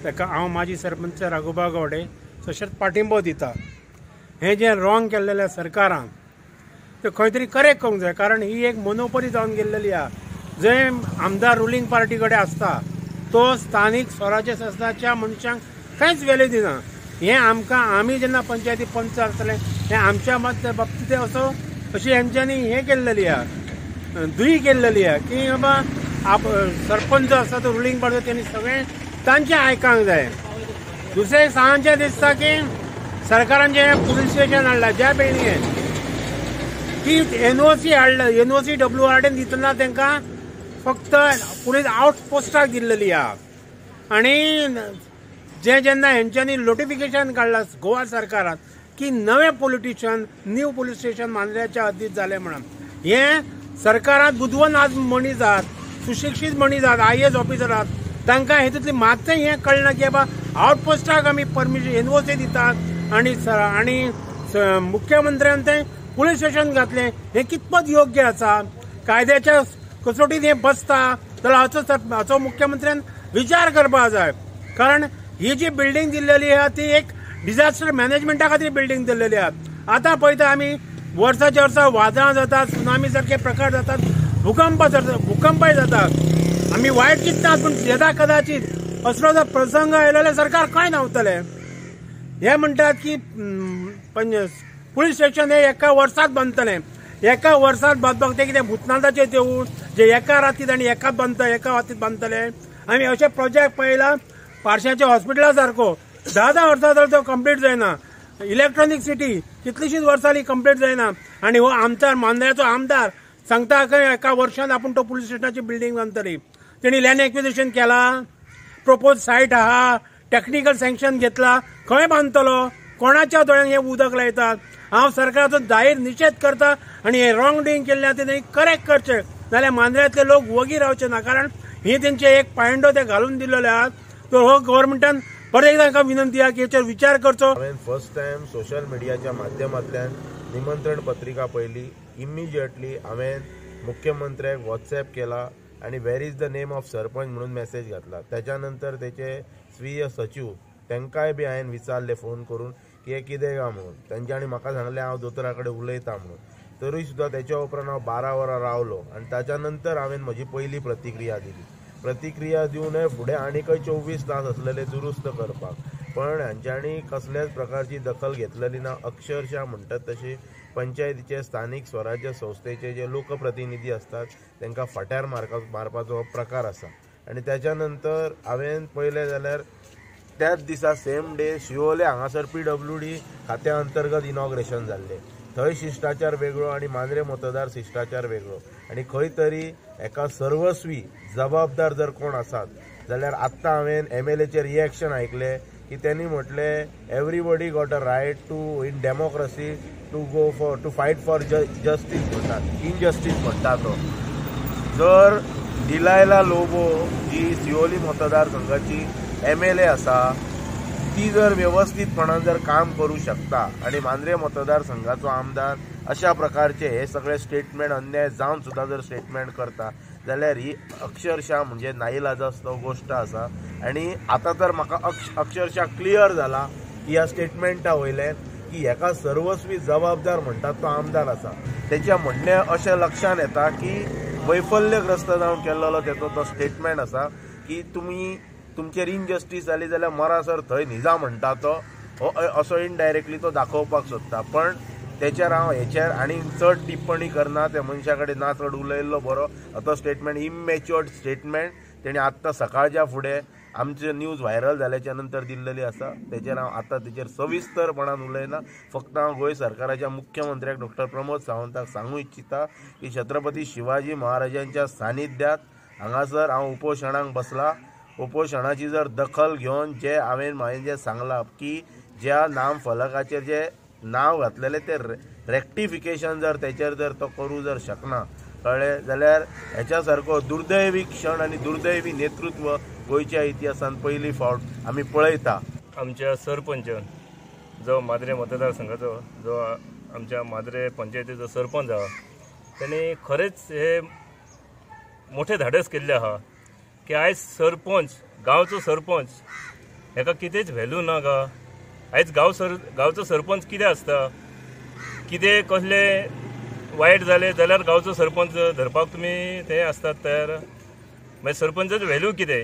ताका हांव माजी सरपंच राघोबा गावडे तशेंच पाठिंबो दिता. हें जें रॉंग केल्लेलें सरकारान तें खंय तरी करेक्ट करूंक जाय, कारण ही एक मोनोपॉली जावन गेल्लेली आहा. जंय आमदार रुलींग पार्टी कडेन आसता तो स्थानीक स्वराज्य संस्थाच्या मनशांक कांयच वेल्यू दिना. हें आमकां आमी जेन्ना पंचायती पंच आसतले हें आमच्या मत बाबतींत असो अशी हेंच्यांनी हें केल्लेली आहा, दुयी केल्लेली आहा की बाबा आप सरपंच आसा तो रुलींग पार्टी तेणी सगळें तांचें आयकांक जाय. दुसरें सांजचें दिसता की सरकारान जें पुलीस स्टेशन हाडलां ज्या बिल्डिंगेन ती एनओसी हाडला, एनओसी डब्ल्यू आर डीन दितना तांकां फक्त पुलीस आवट पोस्टाक दिल्लेली आहा. आनी जें जेन्ना हेंच्यांनी नोटिफिकेशन काडलां गोवा सरकारान की नवें पोलिटिशन न्यू पुलीस स्टेशन मांद्र्याच्या हद्दीत जालें म्हणून, हें सरकारान बुदवंत आज मनीस आहात, सुशिक्षीत मनीस आहात, आयएएस ऑफिसर आहात, तांकां हेतूंतली मातशें हें कळना की बाबा आवट पोस्टाक आमी परमिशन एनओसी दितात आनी आनी मुख्यमंत्र्यान तें पुलीस स्टेशन घातलें, हें कितपत योग्य आसा, कायद्याच्या कसोटीन हें बसता जाल्यार हाचो मुख्यमंत्र्यान विचार करपाक जाय. कारण ही जी बिल्डींग दिल्लेली आहा ती एक डिझास्टर मॅनेजमेंटा खातीर बिल्डींग दिल्लेली आहा. आतां पळयता आमी वर्साच्या वर्सा वादळां जातात, सुनामी सारके प्रकार जातात, भूकंप जाता, भूकंपय जातात. आमी वायट चिंततात पूण यदा कदाचित असलो जर प्रसंग आयलो जाल्यार सरकार खंय धांवतलें. हे म्हणटात की पुलीस स्टेशन हे एका वर्सात बांदतलें, एका वर्सात बांदपाक तें कितें भूतनाथाचें देवूळ जे एका रातीत आनी एकाच बांदता, एका रातीत बांदतले. आमी अशे प्रोजेक्ट पळयला पारशाच्या हॉस्पिटला सारको 10-10 वर्सां जाल्यार तो कंप्लीट जायना. इलेक्ट्रॉनीक सिटी कितलीशीच वर्सां जाली कंप्लीट जायना. आनी हो आमदार मांद्र्याचो आमदार सांगता खंय एका वर्सांत आपूण तो पुलीस स्टेशनाची बिल्डींग बांदतली. तेणी लँड एक्विजिशन केला, प्रपोज सायट आहा, टॅक्निकल सँक्शन घेतला, खंय बांदतलो, कोणाच्या दोळ्यांक हें उदक लायतात. हांव सरकाराचो जाहीर निशेध करता आनी हें रॉंग डुईंग केल्लें आहा तें करेक्ट करचें, नाल्यार मांद्र्यांतले लोक वगी रावचे ना. कारण ही तेंचे एक पायंडो ते घालून दिल्लेले आहात. तर हो गव्हर्मेंटान परत एकदां तांकां विनंती आहा की हेचेर विचार करचो. हांवें फर्स्ट टायम सोशल मिडियाच्या माध्यमांतल्यान निमंत्रण पत्रिका पळयली. इमिजिएटली हांवें मुख्यमंत्र्याक वॉट्सॅप केला आनी where is the name of sarpanch म्हणून मॅसेज घातला. त्याच्या नंतर तेचे स्वीय सचीव तांकांय बी हांवें विचारलें फोन करून की हें कितें काय म्हणून. तेंच्यांनी म्हाका सांगलें हांव दोतोरा कडेन उलयतां म्हणून. तरूय सुद्दां तेच्या उपरांत हांव 12 वरां रावलो आनी ताच्या नंतर हांवें म्हजी पयली प्रतिक्रिया दिली. प्रतिक्रिया दिवनय फुडें आनीकय 24 तास आसलेले दुरुस्त करपाक, पण हांच्यांनी कसल्याच प्रकारची दखल घेतलेली ना. अक्षरशः म्हणटात तशी पंचायतीचे स्थानीक स्वराज्य संस्थेचे जे लोकप्रतिनिधी आसतात तांकां फाट्यार मारपाचो प्रकार आसा. आनी त्याच्या नंतर हांवें पळयलें जाल्यार त्याच दिसा सेम डे शिवोले हांगासर PWD खात्या अंतर्गत इनॉग्रेशन जाल्लें. थंय शिश्टाचार वेगळो आनी मांद्रे मतदार शिश्टाचार वेगळो. आनी खंय तरी एका सर्वस्वी जबाबदार जर कोण आसात जाल्यार आत्तां हांवें MLAचे रिएक्शन आयकलें की त्यांनी म्हटलें everybody got a right to in democracy to go for to fight for justice म्हणटात, इनजस्टीस म्हणटा तो. जर डिलायला लोबो जी सिओली मतदारसंघाची MLA आसा ती जर वेवस्थीतपणान जर काम करूं शकता आनी मांद्रे मतदारसंघाचो आमदार अशा प्रकारचे हे सगळे स्टेटमेंट अन्याय जावन सुद्दां जर स्टेटमेंट करता जाल्यार ही अक्षरशः म्हणजे नाईलाजास्तो गोश्ट आसा. आनी आतां तर म्हाका अक्षरशः क्लियर जाला की ह्या स्टेटमेंटा वयल्यान की हेका सर्वस्वी जबाबदार म्हणटात तो आमदार आसा. तेच्या म्हणणें अशें लक्षांत येता की वैफल्यग्रस्त जावन केल्लो तेचो तो स्टेटमेंट आसा की तुमी तुमचेर इनजस्टीस जाली जाल्यार मरासर थंय न्हिजा म्हणटा तो, हो असो इनडायरेक्टली तो दाखोवपाक सोदता. पण तेचेर हांव हेचेर आनी चड टिप्पणी करना, त्या मनशा कडेन ना चड उलयल्लो बरो. तो स्टेटमेंट इमॅच्युअर्ड स्टेटमेंट तेणी आत्तां सकाळच्या फुडें आमचे न्यूज व्हायरल जाल्याच्या नंतर दिल्लेली आसा. तेचेर हांव आतां तेचेर सविस्तरपणान उलयना. फक्त हांव गोंय सरकाराच्या मुख्यमंत्र्याक डॉक्टर प्रमोद सावंताक सांगू इच्छिता की छत्रपती शिवाजी महाराजांच्या सानिध्यात हांगासर हांव उपोशणाक बसला. उपोशणाची जर दखल घेवन जे हांवें म्हावें जें सांगलां की ज्या नाम फलकाचेर जे नांव घातलेलें तें रेक्टिफिकेशन जर तेचेर जर तो करूं जर शकना कळ्ळें जाल्यार हेच्या सारको दुर्दैवी क्षण आनी दुर्दैवी नेतृत्व गोंयच्या इतिहासान पयली फावट आमी पळयता. आमच्या सरपंच जो माद्रे मतदारसंघाचो जो आमच्या माद्रे पंचायतीचो सरपंच आहा तेणी खरेंच हे मोठे धाडस केल्ले आहा की आयज सरपंच गांवचो सरपंच हेका कितेंच व्हॅल्यू ना गा. आयज गांवचो सरपंच कितें आसता, कितें कसलें वायट जालें जाल्यार गांवचो सरपंच धरपाक तुमी ते आसतात तयार. मागीर सरपंचाचो व्हॅल्यू कितें?